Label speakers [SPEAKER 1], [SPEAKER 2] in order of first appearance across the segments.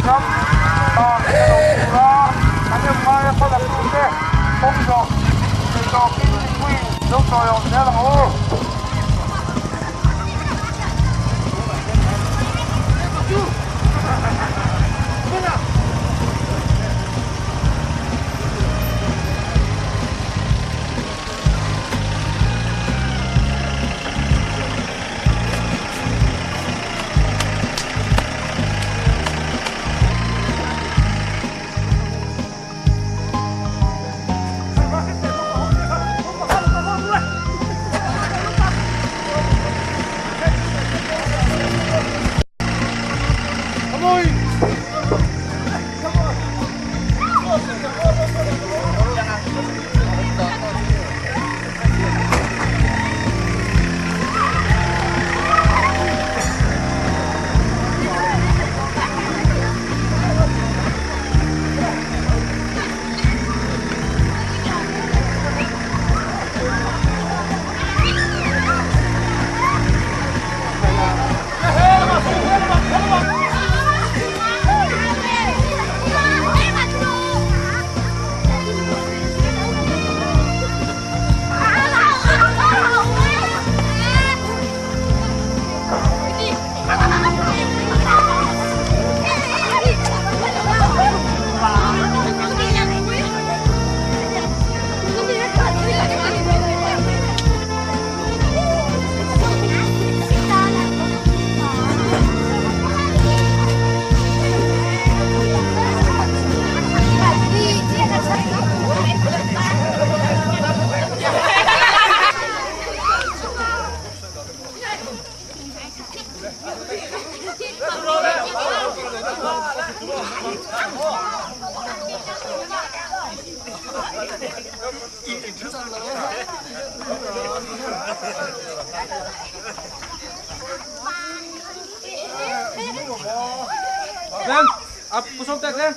[SPEAKER 1] ram dan che lo tura thahnemngaia hmalatute kawng zawh thei tawkin mipuiin lo sawiawm zel ang u.
[SPEAKER 2] Lên, à, pu sawm tek lên.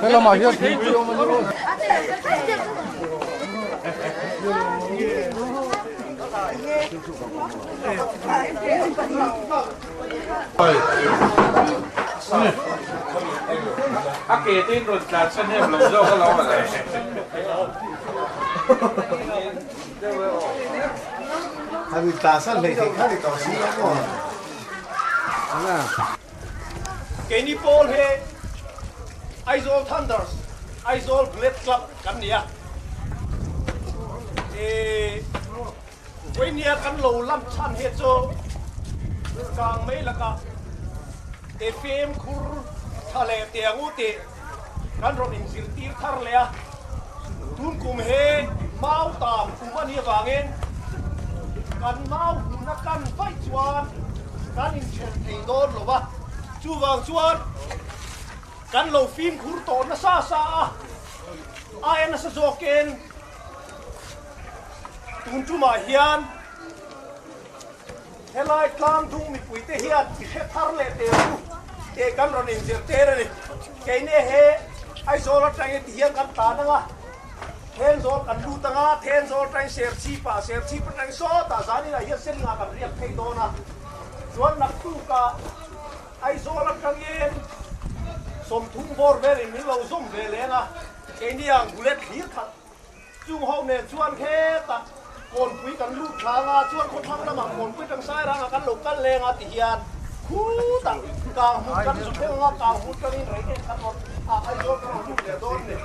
[SPEAKER 2] Helamah hian thingpui a awm a ni aw.
[SPEAKER 3] A ke te in rawn tlan chhan em lo zawk a lo a le.
[SPEAKER 4] Keini pawl hi Aizawl Thunders, Aizawl Bullet Club kan ni a. Vawinia kan lo lam chhan hi chu kang mai lakah e fimkhur tha leh tiang u tih kan rawn inzirtir thar leh a. Tun kum hi mau tam kum a nih avangin kan mau huna kan vaih chuan kan inthen thei dawn lo va, chuvang chuan kan lo fimkhur tawh nasa sa a, aia nasa zawkin tun tumah hian Helai tlang dung mipuite hian i hre thar leh teh u tih kan rawn inzirtir a ni. Keini he Aizawl atangin ti hian kan tlan ang a, Thenzawl kan lut ang a, Thenzawl atangin Serchhip-ah, Serchhip atangin sawtah zaninah hian Selingah kan riak phei dawn a. Chuan naktukah Aizawl atangin 30 bawr velin min lo zawm ve leng a, keini ang bullet thlir khat Chung ho nen chuan hetah kawnpui kan lut thlang a, chuan khawthlang lamah kawnpui tang Sairangah kan lo kal leng a ti hian khutah kang hmun kan zu thleng ang a, kang hmun tangin rei em kan rawn ah Aizawl kan rawn lut leh dawn ni.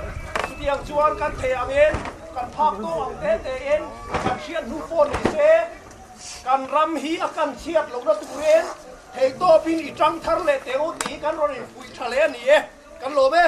[SPEAKER 4] Chutiang chuan kan thei angin kan phak tawk ang te tein kan hriat hnu pawh ni se kan ram hi a kan chhiat lohna turin theitawpin i tang thar leh teh u tih kan rawn infuih tha leh a ni e. Kan lawm e.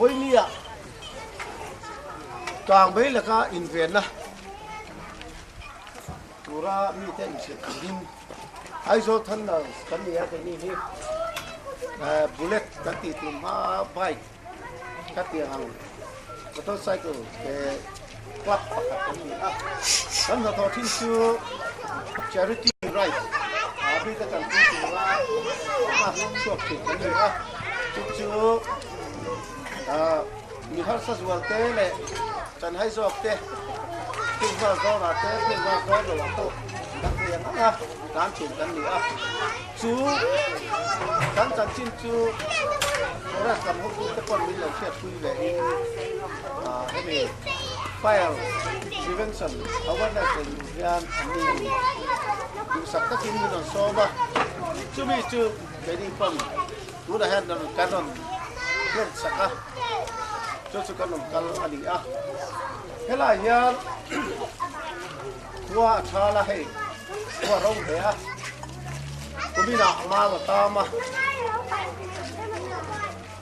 [SPEAKER 4] Vawinia kang mai laka invenna tura mite inhrilh turin Aizawl Thunders kan ni a keini hi bullet kan tih tum hma bike ka tiang ang motorcycle te club pakhat kan ni a kan hnathawh thin chu charity ride a bik a tanpui tura a chhuak thin kan ni a chu chu mi harsa zual te leh chanhai zawk te Christmas dawnah te Christmas dawn lo ah pawh kan thei ang ang a tan thin kan ni a chu kan chanchin chu forest lam hotu te pawn min lo hriatpui leh in hemi fire prevention awareness nei tur hian an ni duhsak takin min rawn sawm a. Chumi chu keini pawn tunah hian kan rawn hlen sak a, chu chu kan rawn kal a ni a. Helaiah hian khua a thal a hei, khua a ro hle a, kuminah mau a tam a,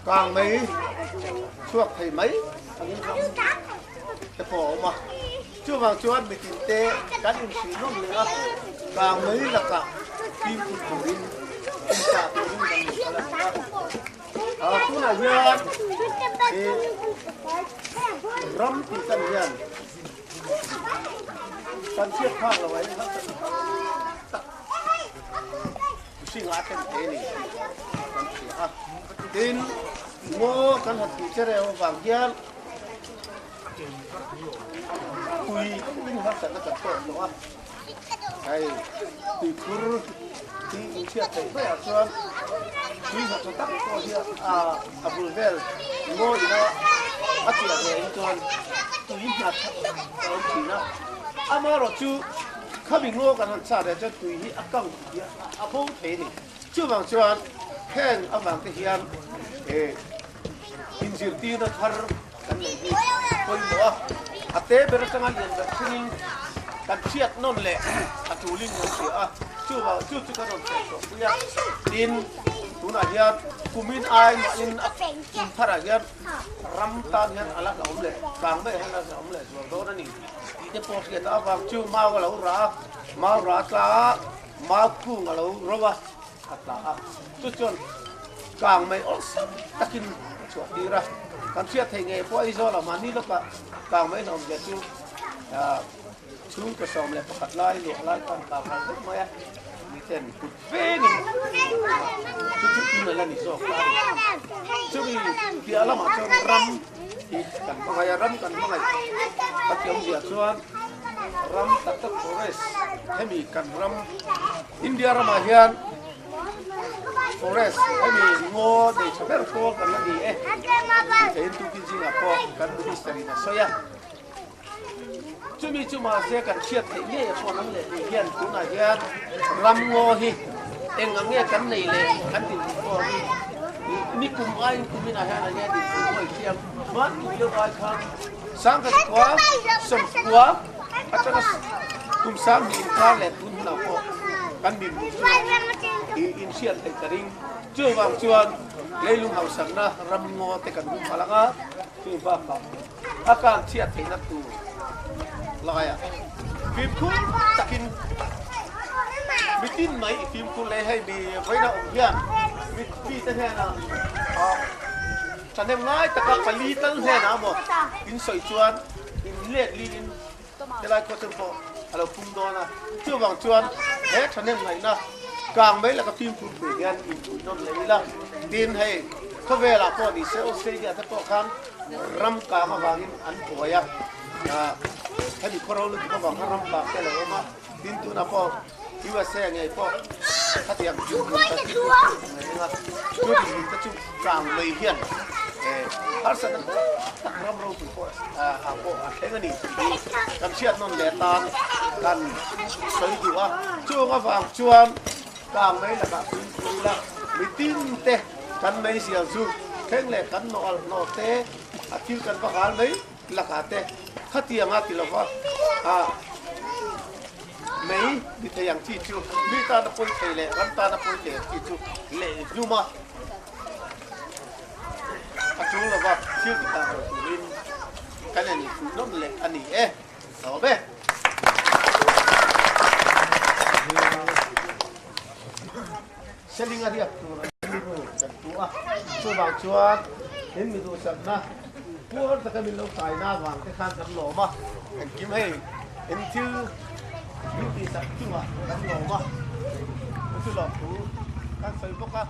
[SPEAKER 4] kang mai chhuak thei mai angin te pawh a awm a. Chuvang chuan mitin te kan inhrih nawm leh a, kang mai lakah fimkhur turin inchah turin kan rawn kal a ni a. Tunah hian ram tih kan hian kan hriat phak lo a in tak mihring ah a thlen thei a ni kan hria a. Tin, ngaw kan han tih chereu avang hian Tui in harsatna kan tawk tawh a, hei tuikhur hi in chhiat theih maiah chuan tui hna tha tak pawh hi a bul vel ngaw ina a chiah ve in chuan tui hna tha tak a awm thin a, amaherawh chu khami ngaw kan han chah leh chuan tui hi a kang hi a bo thei a ni. Chuvang chuan heng avang te hian inzirtirna thar kan neih hi pawimawh a, a te ber atanga lian ber thlengin kan hriat nawn leh a tulin kan hria a, chuvang chu chu kan rawn hriat chhuah pui a, tin tunah hian kumin ai mahin a kum tharah hian ram tan hian a la hlauhawm leh kang mai hian a la hlauhawm leh zual dawn a ni tih te pawh hriat a avang chu mau a lo rah a, mau rah a tla a, mau kung a lo ro a. A tla a, chu chuan kang mai awlsam takin a chhuah tir a, kan hriat theih ngei pawh Aizawl ah mahni lawkah kang mai hlawm zia chu chhungkaw 11 lai luah lai khan kang hal vek mai a, miten kut vengin chu chu in a la ni zawk ta a ni. Chumi piah lamah chuan ram hi kan hmangaih a, ram kan hmangaih a thiam zia chuan ram tak tak forest hemi kan ram India ramah hian forest hemi ngaw nei tha ber pawl kan la ni e tih theihin tukin zingah pawh kan minister in a sawi a. Chumi chu mahse kan hriat theih ngei a pawh nang leh tih hian tunah hian ram ngaw hi eng ang nge kan nei leh kan dinhmun pawh hi ni kum aiin kuminah hian eng nge dinhmun pawh i hriam hman kum deuh ai khan sangkhat khua sawmkua atanga kum sanghnih inkar leh tun hunah pawh kan mimhmuh chu i inhriat theih ka ring. Chuvang chuan leilung hausakna ram ngaw te kan hum phalh ang a, chu bakah a kang chhiat theihna tur laiah fimkhur takin mitin mai i fimkhur leh hei mi vawiina awm hian mite hnenah Thahnem ngai taka pali tal hnenah maw in sawi chuan in let liin helai khua chu pawh a lo pum dawn a. Chuvang chuan he thahnem ngaihna kang mai laka fimkhur tur hian in pui nawn leh ila. Tin hei khawvelah pawh ni se Australia te pawh khan ram kang avangin an buai a, hemi khaw ro lutuk avang khan ram kang te a lo awm a. Tin tunah pawh USA ngei pawh khatiang dinhmun ta chu ngei a, chu dinhmun te chu kang mai hian harsatna tam tak ram ropui pawh ah pawh a thleng a ni tih hi kan hriat nawn leh atan kan sawi duh a. Chung avang chuan kang mai lakah fimkhur ila mitin te kan meizial chu thleng leh kan nawh alh nawh te a thil kan va hal mai Lakah te khatianga ti lova a mei ni thei ang chi chu mi tana pawi thei leh ram tana pawi thei ang chi chu leh hlum a, a tul lova thil ti tak lo turin kan en fuih nawn leh a ni e. Hlawm e. Seling a riak tur an rilru kan tu a, chuvang chuan in mi duhsakna puar taka min lo kaina avang te khan kan lawm a, engkim hei in thil min tihsak chungah kan lawm a, chu lawmthu kan sawi bawk a.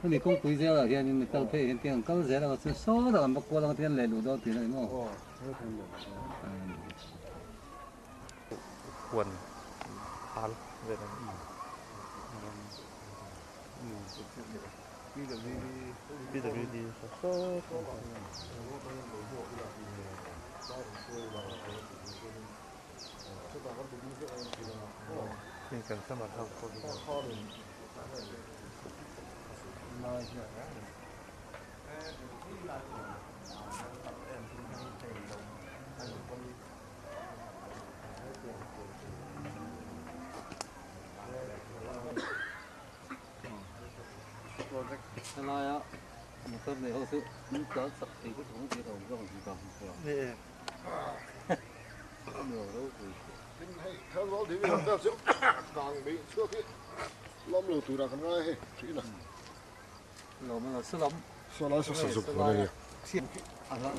[SPEAKER 2] Hemi kawngpui zelah hianin mi kal phei hian tiang kal zel anga chu saw tak an va kual anga tiang leh luh dawn tih a ni maw?
[SPEAKER 5] Huan hal vel a ni. PWD saw saw. Heng kan samar ho pawh hi
[SPEAKER 2] Helaia motor nei ho chu an tlan chak thei vek ang tih a awm zawk ang tih ka hmu thei a.
[SPEAKER 6] Tin hei Thenzawl TV hotel chu kang mai chhuak hi lawm lo tura kan ngai hei hrih a.
[SPEAKER 2] Lawm a salam.
[SPEAKER 6] Saw lai saw sazuk huan a nia.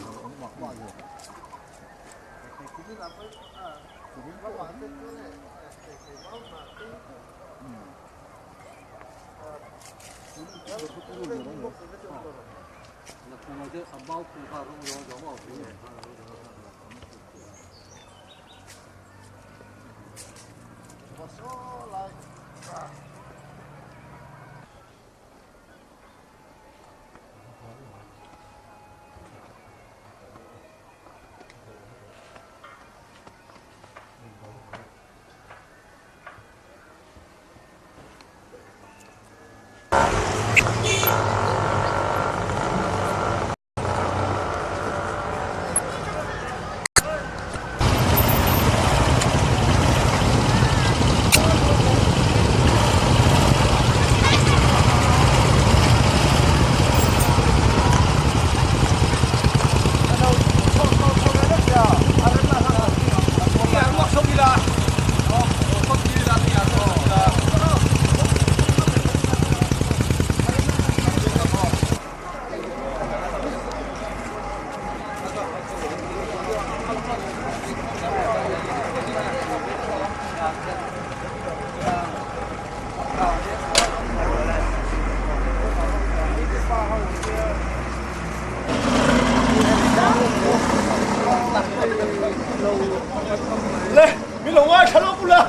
[SPEAKER 4] Le, mi lo ngaithla lawk ula.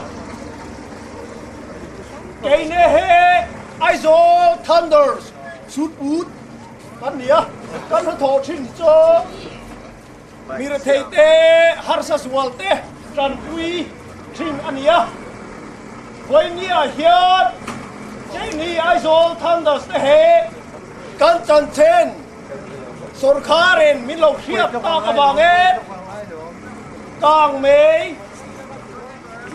[SPEAKER 4] Keine he Aizawl Thunders Sutput kan ni a, kan hnathawh thin hi chu mi rethei te, harsa zual te tanpui thin a ni a. Vawinia hian keini Aizawl Thunders te he kan chanchin sawrkharin min lo hriat tak avangin kangmei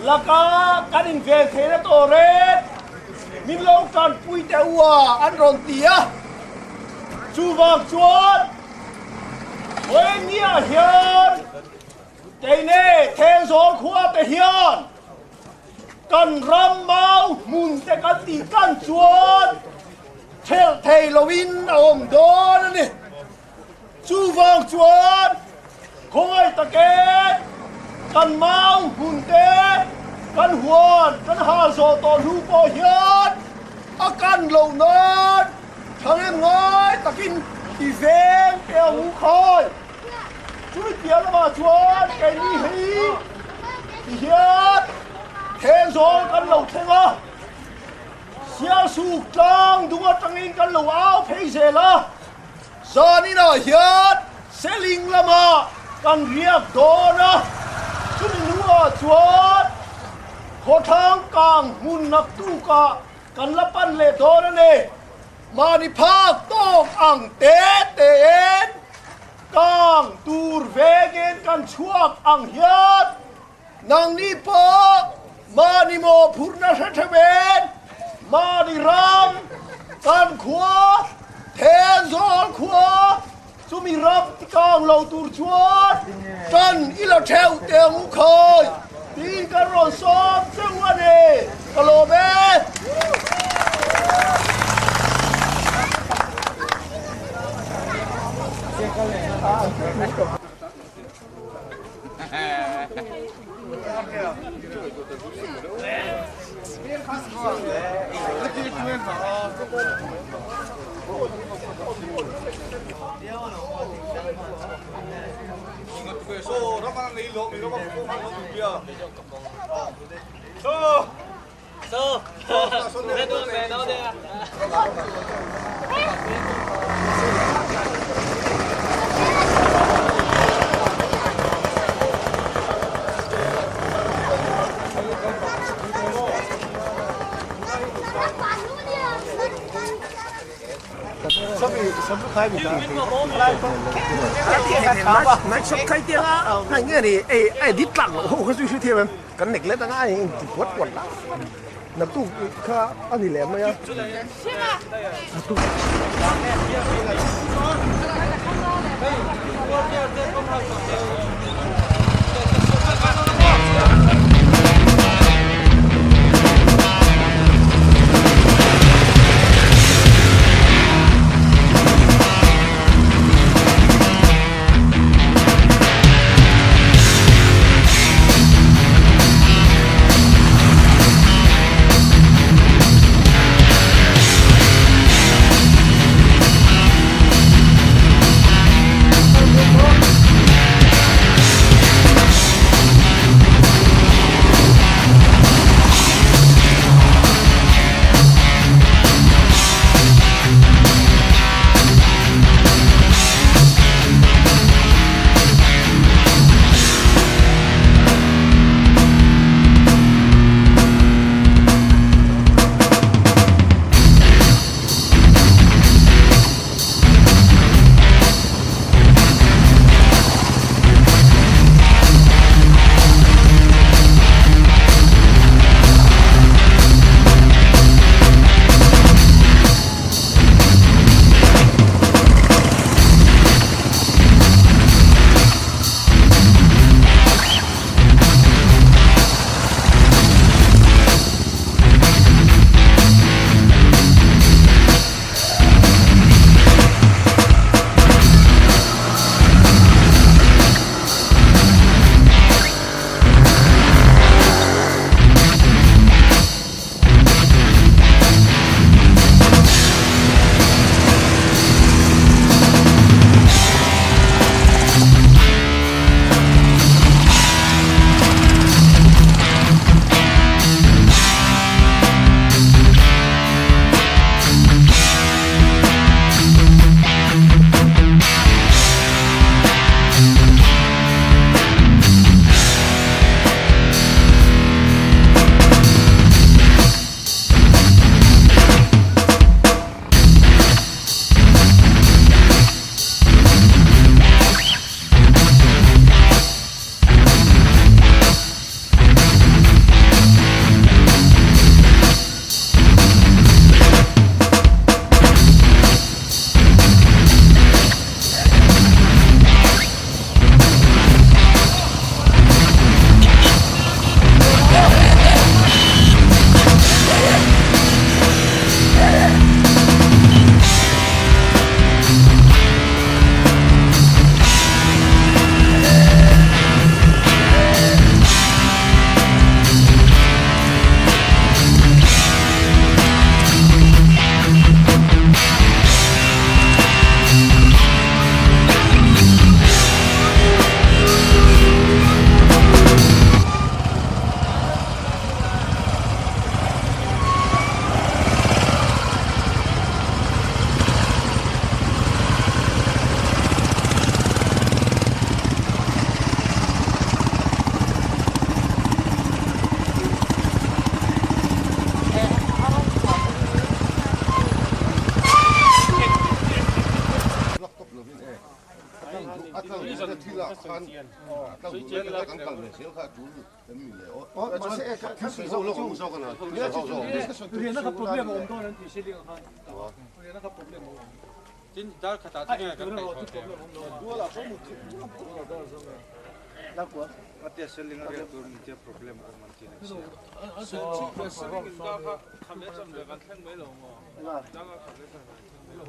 [SPEAKER 4] laka kan inven theihna turin min lo tanpui teh u a an rawn ti a. Chuvang chuan Vawinia hian keini Thenzawl khua te hian kan ram mau hmun te kan tih kan chuan thelh thei loin a awm dawn a ni. Chuvang chuan khawngaih takin kan mau hmun te kan huan kan hal zawh tawh hnu pawh hian a kan loh nan thangem ngai takin i veng te ang u khai. Chumi piah lamah chuan keini hi ti hian Thenzawl kan lo thleng a. Sialsuk tlang dung atangin kan lo au phei zel a. Zaninah hian Seling lamah kan riak dawn a, chumi hnuah chuan khawthlang kang hmun naktukah kan la pan leh dawn a ni. Mahni phak tawk ang te tein kang tur vengin kan. kan chhuak ang hian nangni pawh mahni mawhphurhna hre theuhin mahni ram kan khua Thenzawl khua chumi ram tikang lo tur chuan tan i la theuh teh ang u khawi tiin kan rawn sawm cheu a ni. Ka lawm e. Kan neglect anga a inti puat puat la naktuk kha a ni leh mai a.
[SPEAKER 6] khan tlang duh lai te kan kal ve zel kha a tul em ni le aw. Chuan thil sawi ho lawk ang zawk a na thil sawi ho zawk.
[SPEAKER 2] Riahna kha problem a awm dawn an tih si ling ang khan. Riahna kha problem a awm.
[SPEAKER 3] Tin dar khatah chu nge kan kaih chhuah theih ang?
[SPEAKER 7] Atia selling a riak tur ni tia problem a awm an ti leh sia.
[SPEAKER 3] Selling in dar kha kham leh cham leh kan thleng mai lo maw? Dar kha kham leh cham leh kan thleng mai lo.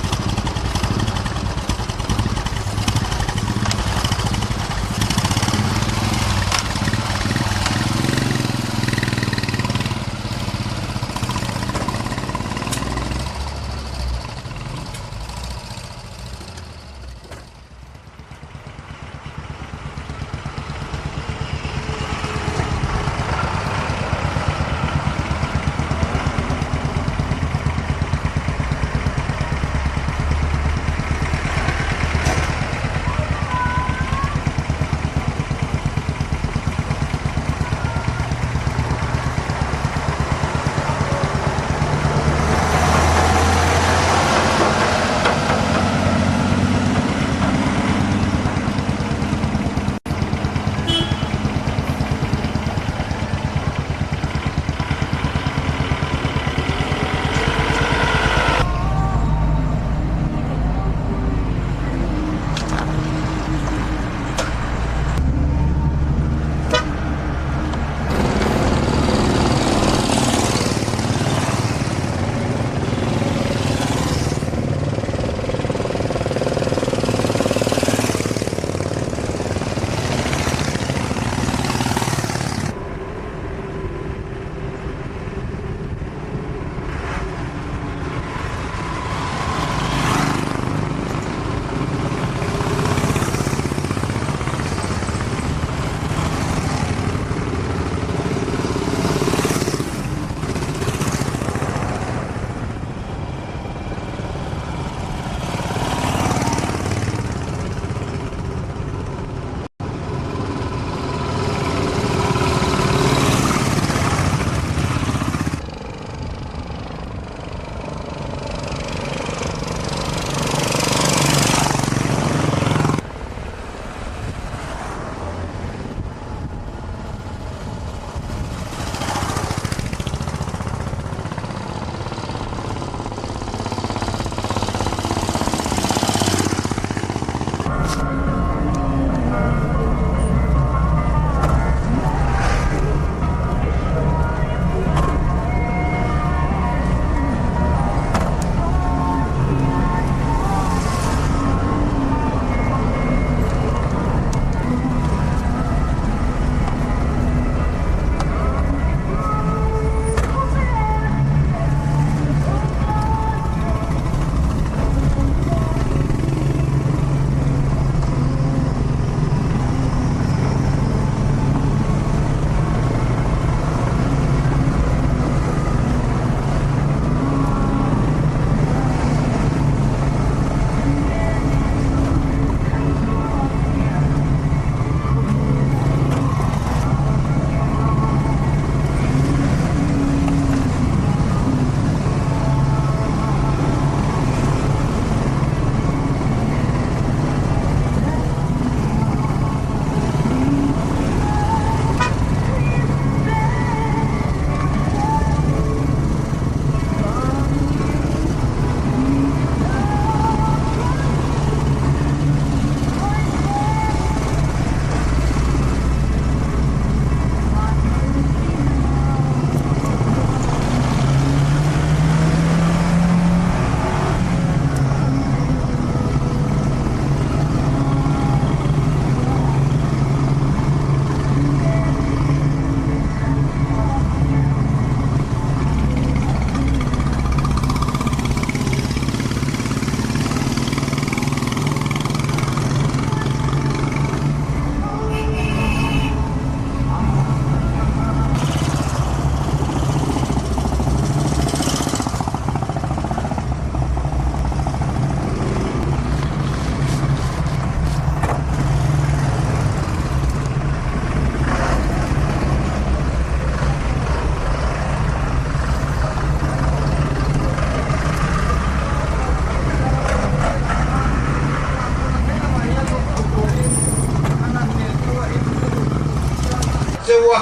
[SPEAKER 8] cheu a,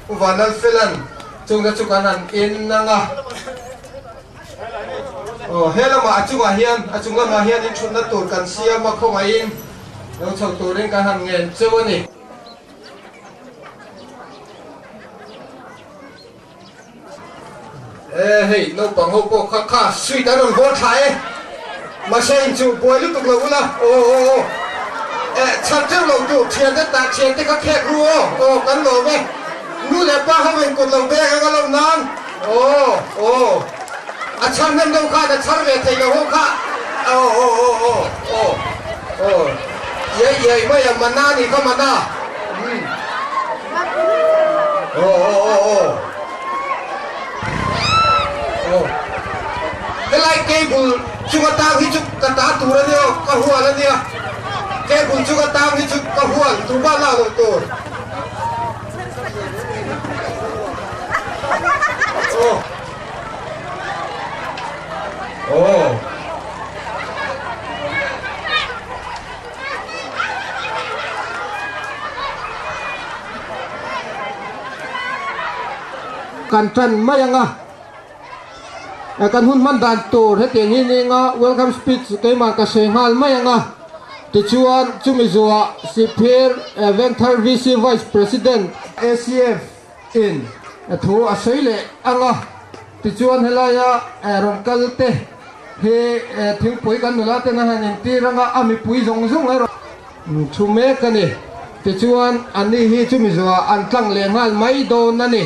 [SPEAKER 8] U Vanlalfela'n chungte chu kan han en ang a. Aw, he lamah a chungah hian, a chung lamah hian inthutna tur kan siam a, khawngaihin lo chho turin kan han ngen cheu a ni. E hei naupang ho pawh kha kha sweet an rawn hawl thla e mahse in chu buai lutuk lo ula aw aw aw e chhan teuh lo tur thian te tah thian te kha khek ru aw aw kan lawm e nu leh pa ho in kut lo beng anga lo nan aw aw a chhan hnem deuh khan a chhar ve thei lo ho kha aw aw aw aw aw aw iai iai mai a mana ni kha mana umm aw aw aw aw aw helai cable chunga tang hi chu ka ta tur a nia aw ka hual a nia cable chunga tang hi chu ka hual tur bak lak loh tur aw aw. Kan tan mai ang a, kan hun hman dan tur hetiang hi ni anga welcome speech keimah ka sawi nghal mai ang a, tichuan chumi zuah Sihphir Vengthar VC Vice President ACF in thu a sawi leh ang a, tichuan helaia rawn kal te hi thingpui kan nula ten a han intir ang a, a mipui zawng zawng erawh thu mek a ni. Tichuan anni hi chumi zuah an tlang leh nghal mai dawn a ni.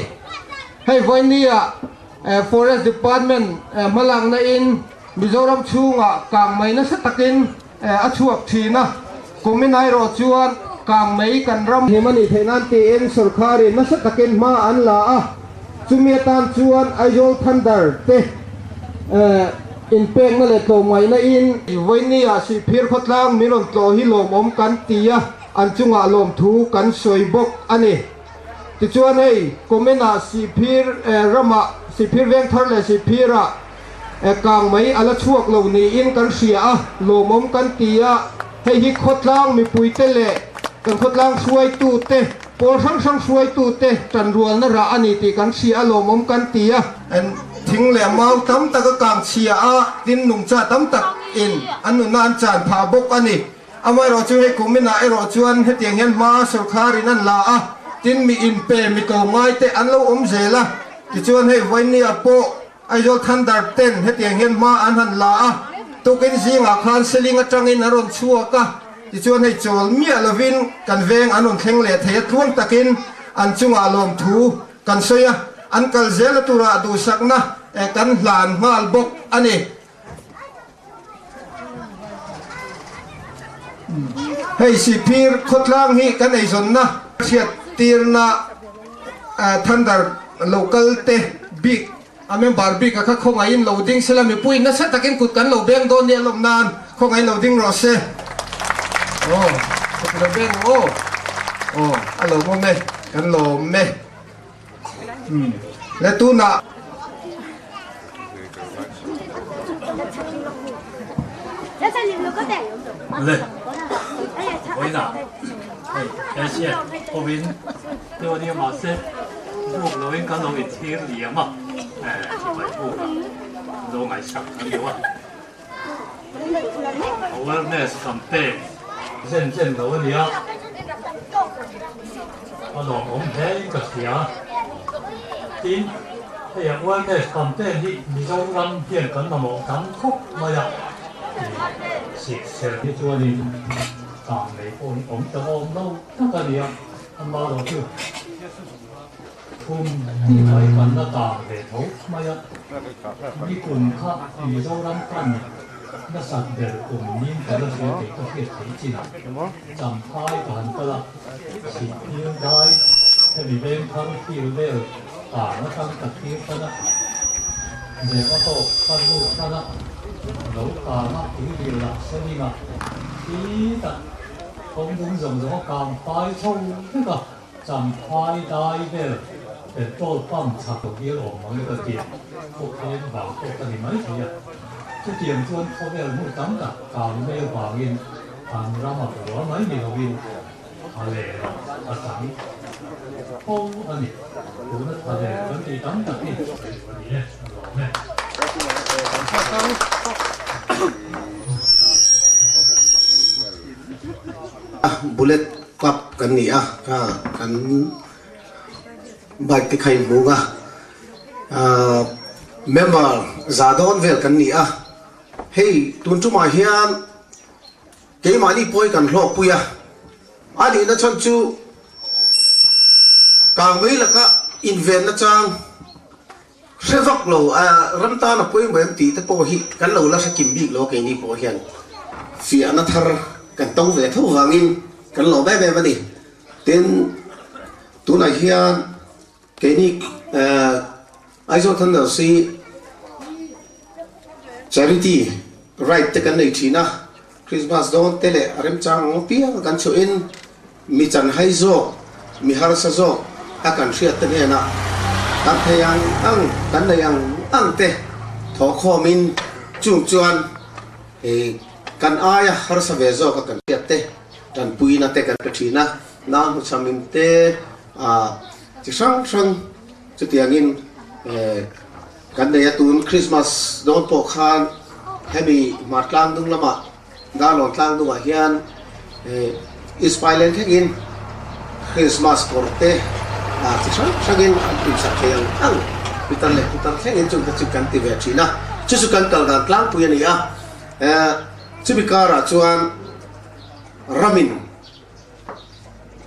[SPEAKER 8] Hei vawinia Forest Department hmalakna in Mizoram chhungah kangmei nasa takin a chhuak thin a, kumin erawh chuan kangmei kan ram him a nih theih nan tiin sawrkharin nasa takin hma an la a, chumi atan chuan Aizawl Thunder te inpekna leh tlawmngaihna in vawinia Sihphir khawtlang min rawn tlawh hi lawmawm kan ti a, an chungah lawmthu kan sawi bawk a ni. Tichuan hei kuminah Sihphir ramah Sihphir Vengthar leh Sihphirah Kang mai a la chhuak lo niin kan hria a, lawmawm kan ti a, hei hi khawtlang mipuite leh kan khawtlang hruaitute, pawl hrang hrang hruaitute tanrualna rah a ni tih kan hria a, lawmawm kan ti a. Thing leh mau tam tak a kang chhia a, tin nungcha tam tak in an nunna an chan phah bawk a ni. Amaherawh chu hei kuminah erawh chuan hetiang hian hma sawrkharin an la a, tin mi inpe mi tlawmngaite an lo awm zel a, tichuan hei vawinia pawh Aizawl Thunder ten hetiang hian hma an han la a, tukin zingah khan Seling atangin an rawn chhuak a, tichuan hei chawl miah lovin kan veng an rawn thleng leh thei a, tluang takin an chungah lawmthu kan sawi a, an kal zel a turah duhsakna kan hlan nghal bawk a ni. Hei Sihphir khawtlang hi kan eizawnna hriattirna Thunder local te bik a member bik a kha khawngaihin lo ding sela mipui nasa takin kut kan lo beng dawn nia lawm nan khawngaihin lo ding rawh se. Aw kut lo beng aw aw a lawmawm e kan lawm e. Le tunah.
[SPEAKER 2] Le vawiinah hei Asia hovin deuh ania mahse buk loin kan lo inthlir liam a chibai buk a lo ngaihsak kan deuh a awareness campaign zen zen lo ania a lawmawm hle in ka hria tin hei awareness campaign hi Mizoram hian kan mamawh tam khawp mai a sik ser hi chuanin kang nei pawh hi awm ta awm lo tak a nia amaherawh chu Kum tih mai kan la tang ve tho mai a, nikum kha Mizoram kan nasat ber kum nin ka la hria tih ka hriat theih chinah Champhai ka han kal a, Sihphir dai hemi veng thar field vel tang atang ka thlir tan a, Zema tawk ka lut tan a, lo tang a tuiril ah seling ah khitah kawng dung zawng zawng a kang fai chho vek a. Champhai dai vel petrol pump chak lo bial awm mang ka ti a, khawphen vang pawh ka ni mai thei a. Chutiang chuan khawvel hmun tam tak kang mel vangin an ram a hua mai ni lovin a leh loh a chang. fo a ni. Tuna tha leh kan tih tam tak hi sawi a ni e, a lawm e.
[SPEAKER 9] Bullet Club kan ni a, kan bike te kha in hmung a, member za dawn vel kan ni a, hei tun tumah hian Keimahni pawi kan hlawkpui a, a nihna chhan chu kangmei laka invenna chang hre vak lo a, ram tan a pawimawh em tih te pawh hi kan lo la hre kim bik lo a, keini pawh hian fiahna thar kan to ve tho vangin kan lawm em em a ni. Tin, tunah hian keini Aizawl Thunders hi Charity ride te kan nei thin a, Christmas dawn te leh a remchang ang apiang kan chhuahin mi chanhai zawk, mi harsa zawk a kan hriat te hnenah kan thei ang ang, kan nei ang ang te thawhkhawmin chung chuan kan aia harsa ve zawk a kan hriat te tanpuina te kan pe thin a, nau hmuchhamin te chi hrang hrang chutiangin Kan nei a tun Christmas dawn pawh khan hemi hmar tlang dung lamah Darlawn tlang dungah hian East Pailen thlengin Christmas kawr te chi hrang hrangin an insak thei ang ang pitar leh putar thlengin chungte chu kan ti ve thin a, chu chu kan kal dan tlangpui a ni a, chumi karah chuan ramin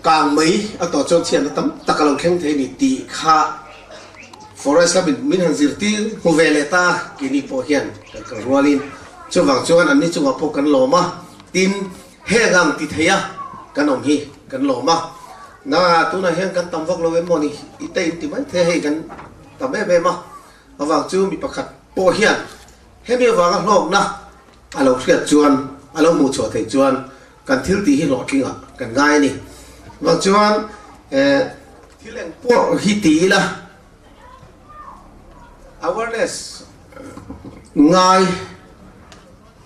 [SPEAKER 9] Kang mai a tawh chuan chhiatna tam tak a lo thleng thei a ni tih kha Forest lamin min han zirtir hmu ve leh ta keini pawh hian kan kal rualin chuvang chuan anni chungah pawh kan lawm a, tin heng ang ti thei a kan awm hi kan lawm a, na tunah hian kan tam vak lo em maw ni i te in ti mai thei a hei kan tam em em a, avang chu mi pakhat pawh hian hemi avanga hlawkna a lo hriat chuan a lo hmuh chhuah theih chuan Kan thil tih hi hlawhtlingah kan ngai a ni. Vang chuan thil eng pawh hi ti ila awareness ngai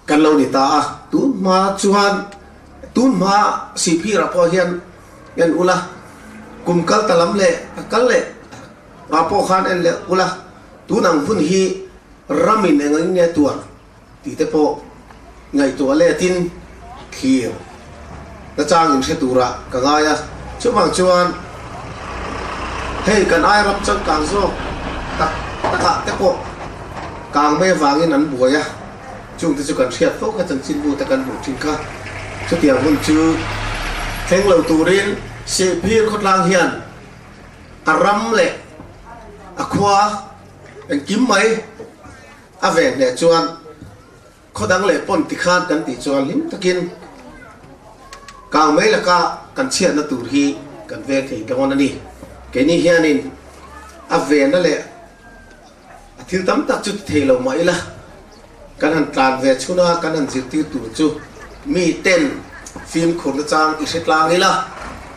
[SPEAKER 9] kan lo ni ta a. Tun hma chuan tun hma Sihphirah pawh hian en ula, kum kal ta lam leh a kal leh ah pawh khan en leh ula, tun ang hun hi ramin eng ang in nge tuar? Tih te pawh ngaihtuah letin thlir na chang in hre turah ka ngai a, chuvang chuan hei kan ai ram changkang zawk tak takah te pawh kang mai avangin an buai a, chungte chu kan hriat fo kha chanchinbu te kan hmuh thin kha, chutiang hun chu thleng lo turin Sihphir khawtlang hian a ram leh a khua engkim mai A ve hneh chuan khaw dang leh pawn tikhan kan tih chuan hlim takin kang mai laka kan chhiatna tur hi kan veng thei dawn a ni. Keini hianin a vena leh a thil tam tak chu ti thei lo mah ila kan han tlan ve chhun a, kan han zirtir tur chu mi ten fimkhurna chang i hre tlang ila,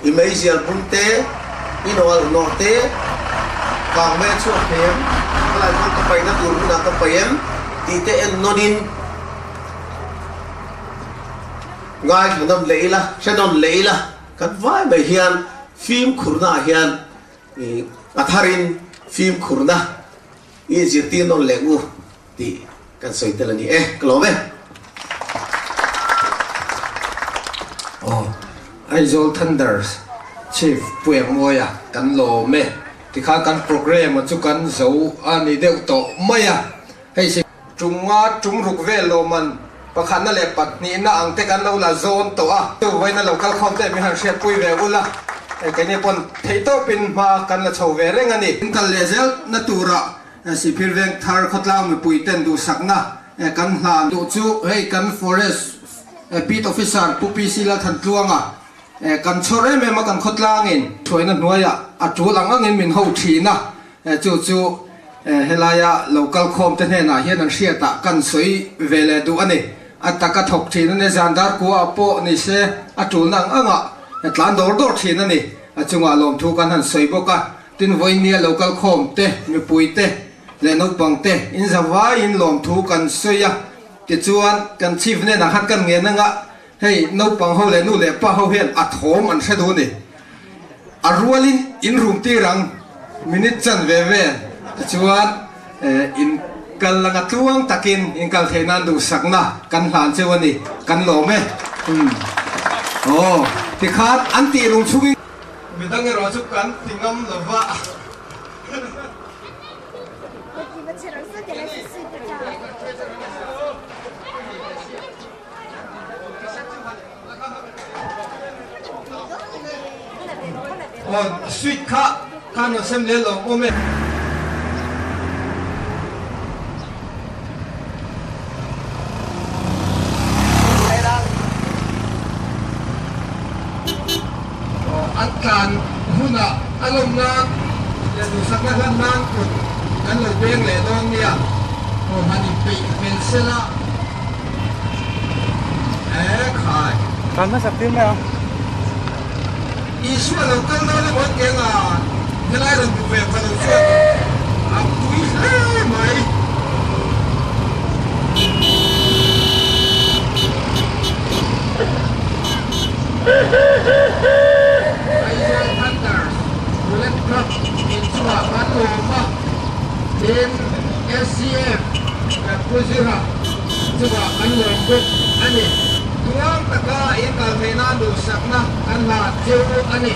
[SPEAKER 9] i meizial bum te, i nawalh nawh te, kang mai a chhuak thei em, khalai khan ka paihna tur hmunah ka paih em tih te en nawnin ngaithla nawn leh ila, hre nawn leh ila, kan vai mai hian fimkhurna ah hian a tharin fimkhurna i zirtir nawn leh u tih kan sawi tel a ni e, ka lawm e.
[SPEAKER 8] Aw, Aizawl Thunders Chief Pu Engmawia kan lawm e. Tikhan kan programme a chu kan zo a ni deuh tawh mai a. Hei si tum nga tum ruk vel lawman pakhatna leh pahnihna ang te kan lo la zawn tawh a. Chu vawiina lo kal khawm te min han hriatpui ve ula, keini pawn theihtawpin hma kan la chho ve reng a ni. In kal leh zel na turah Sihphir veng thar khawtlang mipui ten duhsakna kan hlan duh chu hei kan Forest Beat Officer Pu PC Lalthantluanga kan chhawr em em a kan khawtlangin thuaina hnuaiah a tul ang angin min ho thin a, chu chu helaia lo kal khawm te hnenah hian an hriatah kan sawi ve leh duh a ni. A taka thawk thin a ni, zan dar kuaah pawh ni se a tulna ang angah tlan dawr dawr thin a ni. A chungah lawmthu kan han sawi bawk a. Tin vawinia lo kal khawm te, mipui te leh naupang te in zavaiin lawmthu kan sawi a, tichuan kan chief hnenah khan kan ngen anga hei naupang ho leh nu leh pa ho hian a thawm an hre duh a ni. A rualin in rum tir ang minute chanve vel tichuan in kal anga tluang takin in kal theih nan duhsakna kan hlan cheu a ni, kan lawm e. Umm aw tikhan an tih rum chungin. Midang erawh chu kan ti ngam lo va. Aw sweet kha khan rawn sem leh lawm awm e. An tlan hunah a lawm nan leh duhsakna hlan nan kut kan lo beng leh dawn nia. Aw han inpeih fel sela. Ekhai.
[SPEAKER 7] Kan hmasak tir mai ang.
[SPEAKER 8] Isua lo kal dawn emaw an ti anga helai rawn duh ve pha lo chuan a pui hle mai. Aizawl Hunters Bullet Club inchungah kan lawm a, tin SCF Pu Zira chungah kan lawm bawk a ni. Tuang taka in kal theih nan duhsakna kan hlan cheu a ni.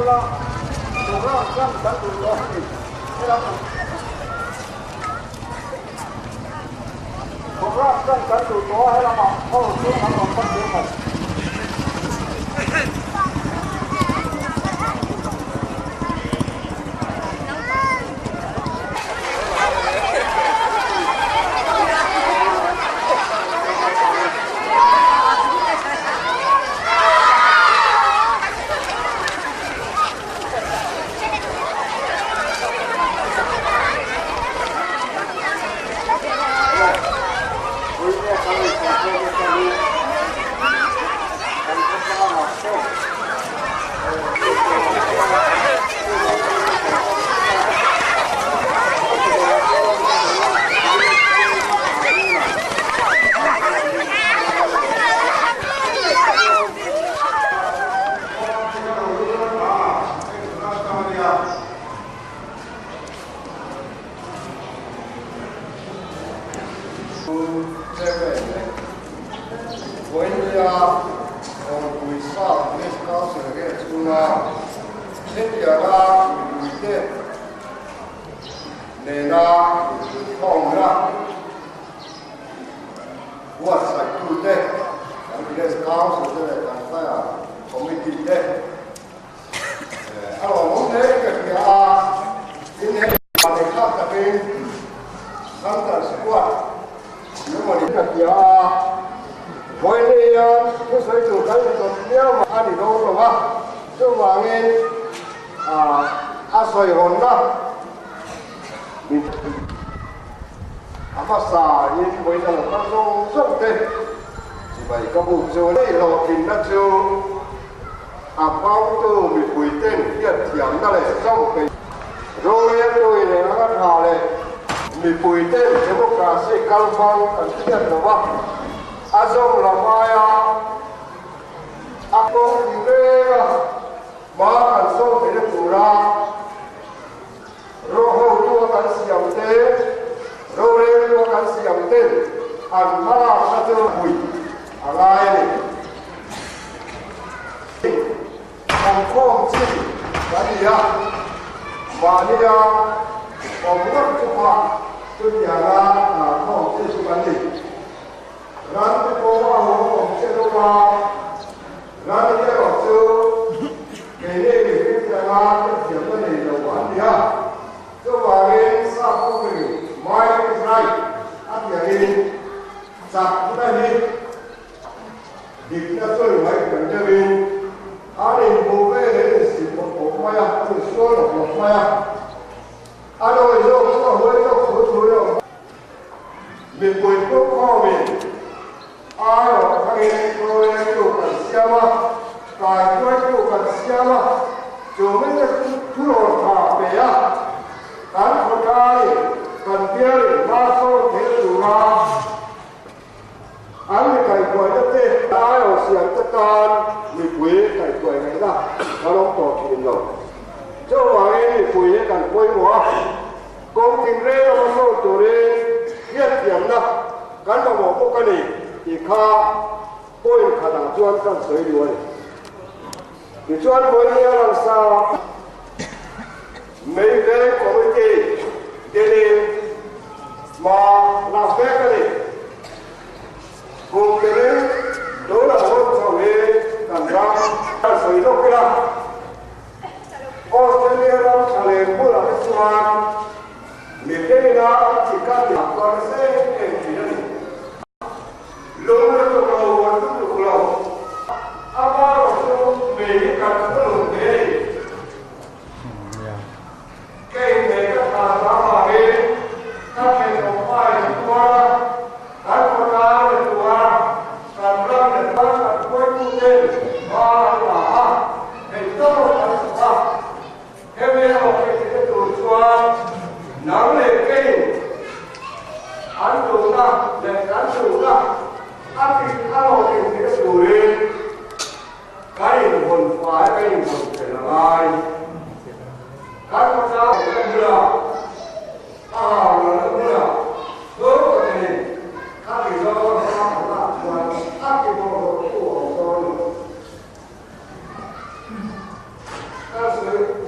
[SPEAKER 1] ula, program kan kan duh tawh a ni. Helam program kan kan duh tawh a, helamah hall chhung an rawn pan tir mai.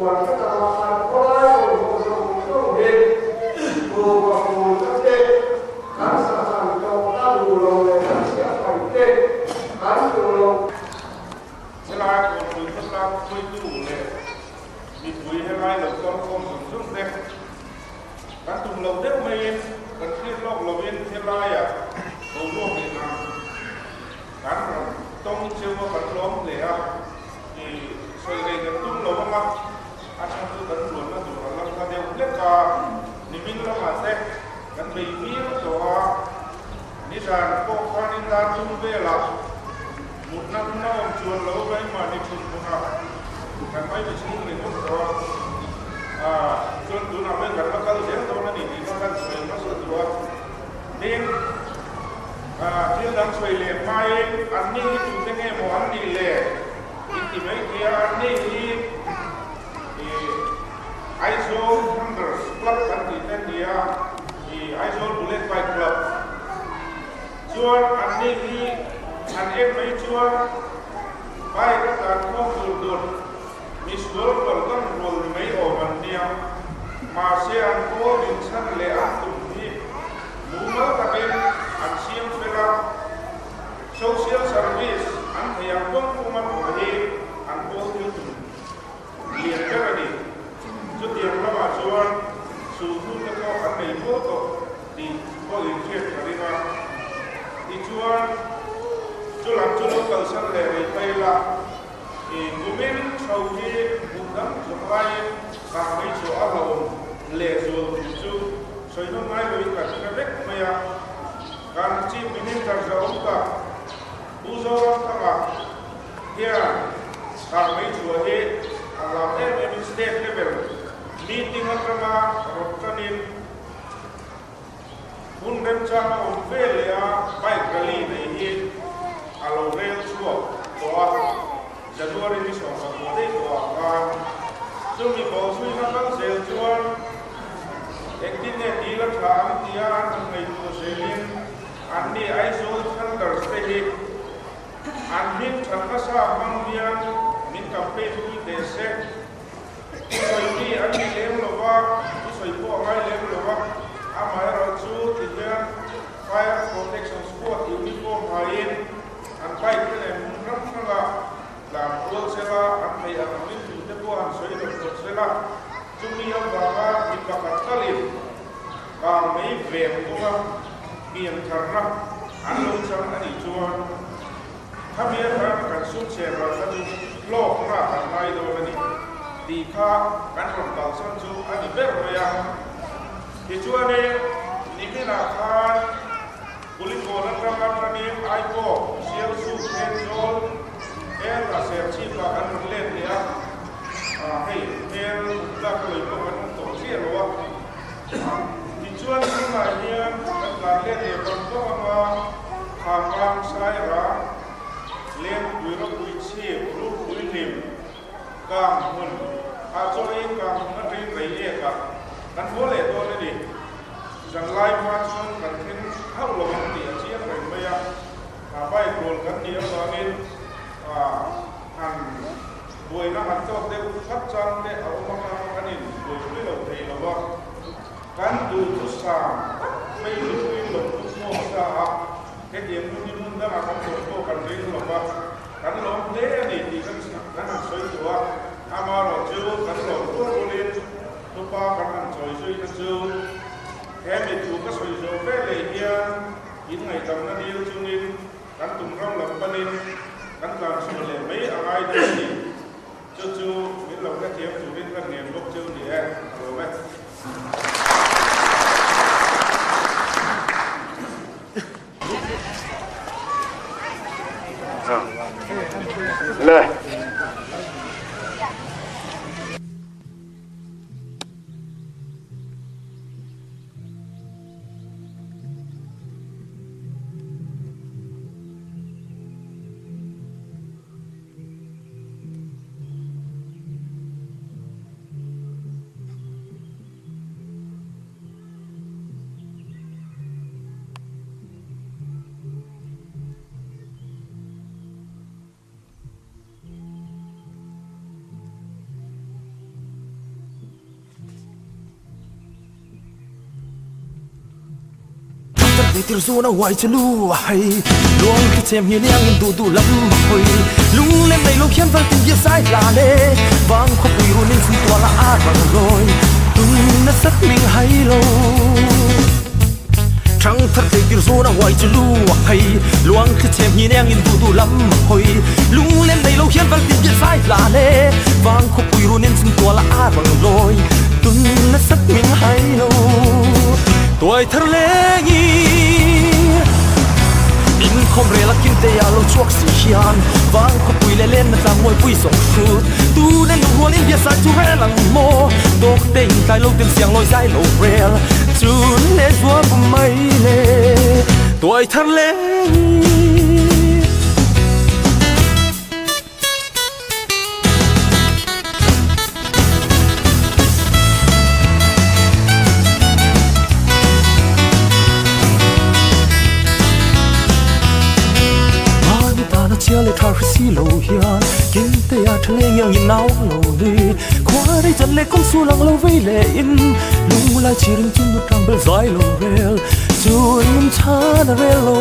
[SPEAKER 1] huan vek anga an khawlai bawlhhlawh zawng zawng hi nupa furna te, kan sahhan tawhna duh lo leh kan chhiat paih te kan duh lo.
[SPEAKER 3] Helai Kawnpui khawtlang hruaitu leh mipui helai lo kalkhawm zawng zawng te kan tum lo deuh maiin kan hriat lawk loin helaiah boruak leh ang kan rawn tawng cheu a kan lawm hle a, i sawi rei kan tum lo ang a, a chhan chu kan ruanna tur a la hla deuh hlek a, nimin lamah te kan bei viau tawh a, nizan pawh khanin dar tum velah mutna hmun a awm chuan lo mai mahni thun hmunah kan mai mi chhung ringawt tawh a, chuan tunah mai kan la kal zel dawn a ni tih kha kan sawi hmasa duh a. Tin, thil dang sawi leh hmain anni hi tute nge maw an nih le? In ti mai thei a, anni hi Aizawl Thunders Club kan tih te an ni a, Aizawl Bullet Bike Club. Chuan anni hi an en mai chuan bike a tlan khawm dur dur, misual rual kan rual ni mai awm an nia. Mahse an pawl dinchhan leh an tum hi mumal takin an siam fel a, social service an thei ang pawng pawng a thawh hi an pawl thil tum lian ber a ni. Chutiang lamah chuan sulhnu te pawh an nei fo tawh tih pawh inhriat ka ring a. Tichuan, chulam chu lo kalsan leh rih mai ila, kumin chho hi hmuh dang zawng laiin kang mai chu a hlauhawm lehzual tih chu sawi nawm ngai loin kan hre vek mai a. Kan Chief Minister zahawm tak Pu Zoramthanga hian kang mai chhuah hi a hlau em emin state level meeting atanga rawn tanin hmun remchang a awm ve leh a bike rally nei hi a lo rel chhuak tawh a, January ni 19 daih tawh ah khan chumi bawhzuina kal zel chuan engtin nge dil a tha ang tia an han ngaihtuah zelin anni Aizawl Thunders te hi an hming that nasa hmang hian min campaign pui teh se. Thusawi mi an ni lem lo va, thusawi pawh a ngai lem lo va, amaherawhchu ti hian Fire Protection Squad uniform haiin an bike te leh hmun hrang hranga tlan kual sela, an theih ang angin thu te pawh han sawi rawt rawt sela, chumi avanga mi pakhat talin kang mei veng kawnga pian tharna an lo chang a nih chuan Khami atan kan sum chher ral kha chu hlawkna kan ngai dawn a ni tih kha kan rawn kalsan chu a ni ber mai a. Tichuanin niminah khan Kulikawn atanga tanin Aipawk, Sialsuk, Thenzawl, hel a Serchhip-ah kan rawn let leh a, hei hmel tlak lawi pawh kan awm tawh chiah lo a. Tichuan tunah hian kan tlan let leh vang vang anga Khakang Saira, Lengpui Ropui Chhip, Rupui Hlim, Kang hmun ah chawiin Kang hmun atangin rei ek a kan haw leh dawn a ni. Zanlai hma chuan kan thleng hauh lo ang tih a chiang reng mai a, bike rual kan nih avangin han Buaina han tawk deuh thlap chang te a awm anga kan in buaipui lo thei lo va, kan duh chu sang tak mai mipui lo thu hmuak sa a, hetiang hmun hi hmun dangah kan tawh pawh kan ring lo va, kan lawm hle a ni tih kan kan han sawi duh a, amaherawh chu kan lawm rual rualin thupa kan han chawi zuina chu he mi thu ka sawi zawh ve leh hian in ngaihdamna dil chungin Kan tum ram lam panin kan tlan chhuah leh mai a ngai dawn a ni. Chu chu min lo hrethiam turin kan ngen bawk cheu ni e, a lawm e.
[SPEAKER 1] Le.
[SPEAKER 10] tir zuna huai chu lu a hai Luang thli chem hi liang in duh duh lam a hawi Lunglen nei lo khian val tin bia zai hlan e Vang khawpui run in chhun tual a ar rang lawi Tun nasat ming hai lo Thang thar tlei tir zuna huai chu lu a hai Luang thli chem hi liang in duh duh lam a hawi Lunglen nei lo hian val tin bia zai hlan e Vang khawpui run in chhun tual a ar rang lawi Tun nasat ming hai lo Tuai thar leng i Inkhawm rel a kim te ah lo chhuak si hian Vang khawpui leh len na tlang mawipui zawng hrut Tu nen lung rual in bia sai chu rel ang maw Tawk te in tlai lo tel siang lawi zai lo rel Chun leh zuam mai le Tuai thar leng i. Mahni tana chhia leh tha hre si lo hian Kimtea tha leng iang in nau ang lo nui Khua rei chan leh kawng sul ang lo vei leh in Lunglai chhir in chun nu tang bel zai lo rel Chun nung chhan a rel lo.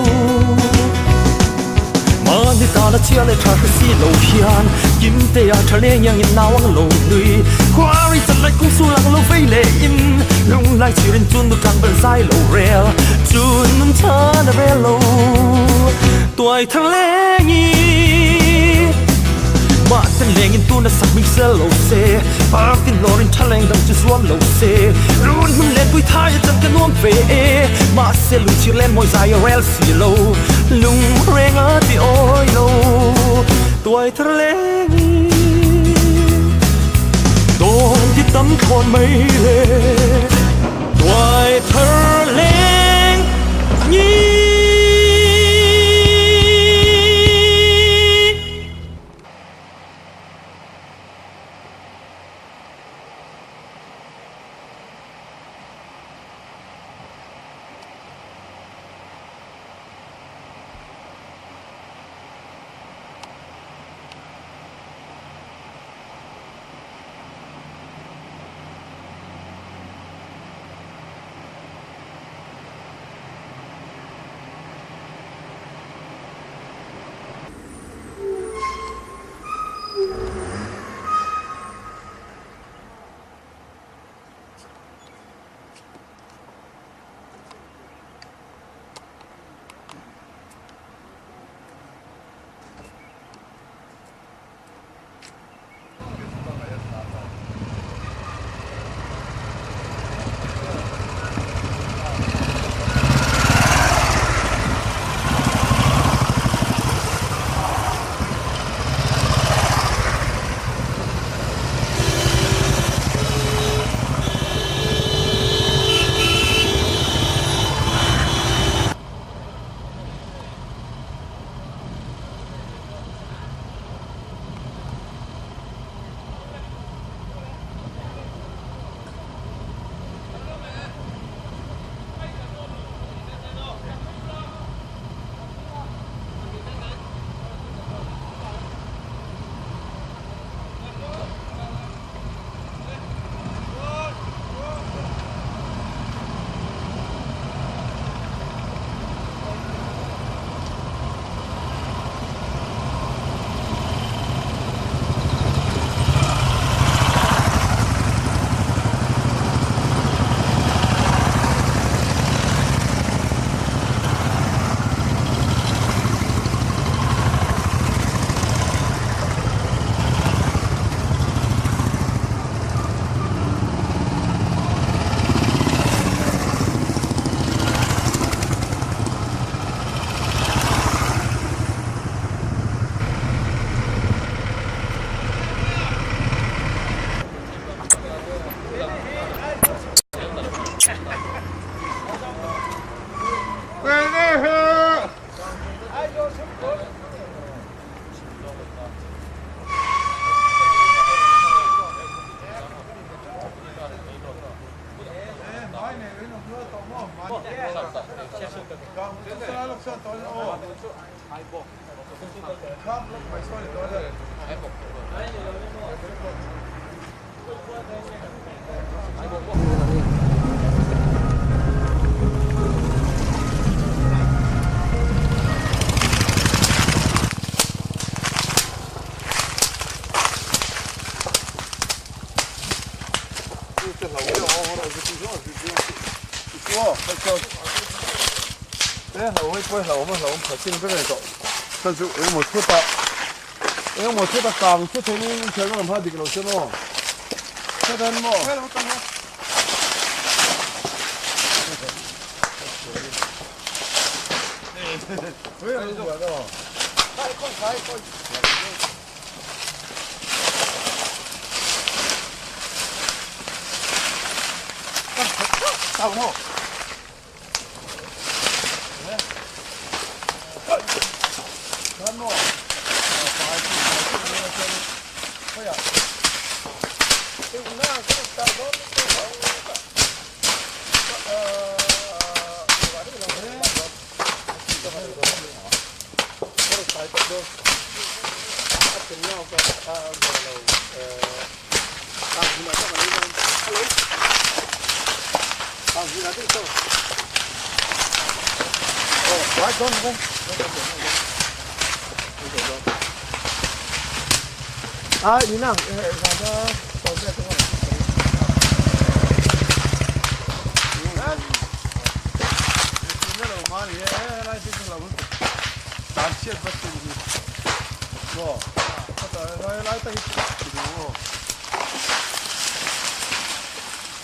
[SPEAKER 10] Mahni tana chhia leh tha hre si lo hian Kimtea tha leng iang in nau ang lo nui Khuari chan lai kung sul ang lo vei leh in Lunglai chhir in chun nu tlang bel zai lo rel Chun nun chhan a rel lo Tuai thar leng i Mah ten leng in tuna sak ming sel lo se Partin lawr in tha leng dang chu zuam lo se Run hmun len pui thai a chan ka nuam ve e Mahse lungchhir len mawi zai a rel si lo lung reng a ti awi lo tuai thar leng i dawn ti tam thlawn mai le tuai thar leng i.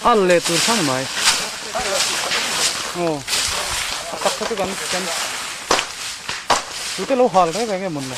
[SPEAKER 7] Al leh tur kha ni mai. Aw a tak kha chu kan kan tute lo hal reng reng em mawn le.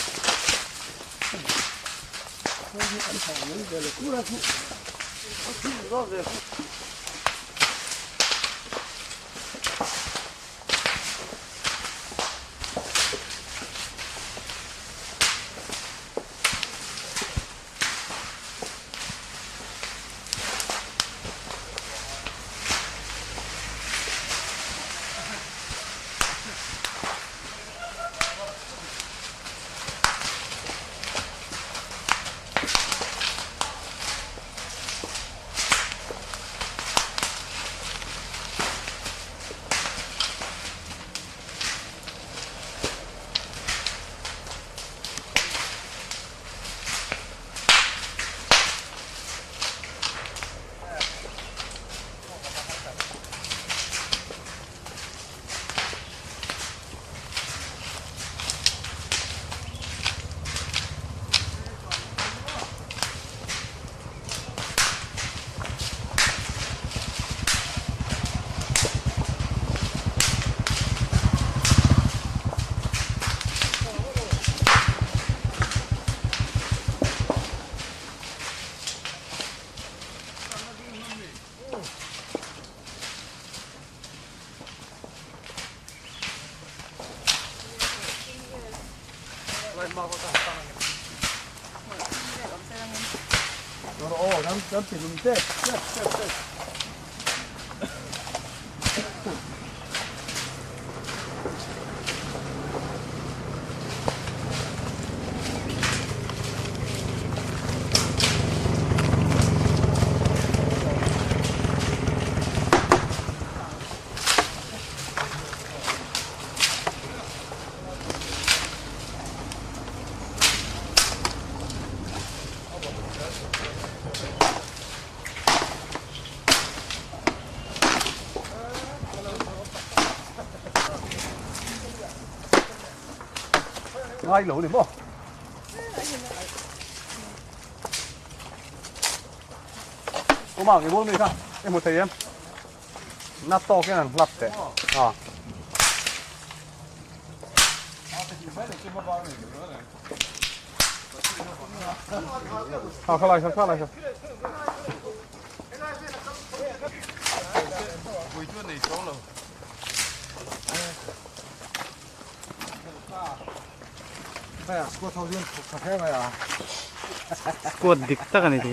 [SPEAKER 4] Ngai lo ni maw?
[SPEAKER 7] Có bảo cái bố mình sao? Em một thầy em. Nát to cái này lắp thế. À.好，过来，过来，过来。Squad dik tak ani ti.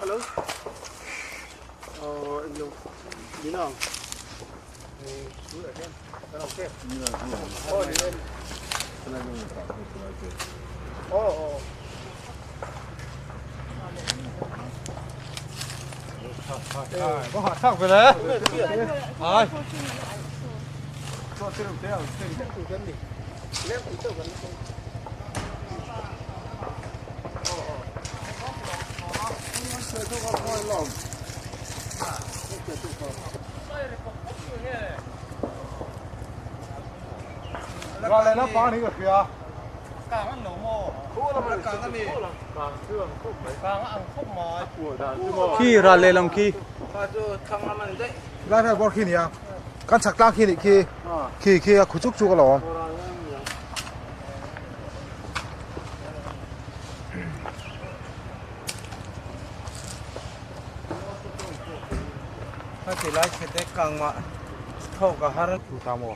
[SPEAKER 4] Hello. Ờ, em luôn. Đi nào.
[SPEAKER 7] Có hạ về đấy. Ai. Ral leh lampang ani ka hria.
[SPEAKER 4] Kang an lo maw? Kang a ni. Kang a ang khawp mai.
[SPEAKER 7] Khi ral leh lam khi. Lai vel bawr khi nia. Kan chhak tlang khi nih khi. Khi khi a khu chuk chuk alawm.
[SPEAKER 4] Ti lai chhe te kang mah thawk a har.
[SPEAKER 7] Chu ta maw?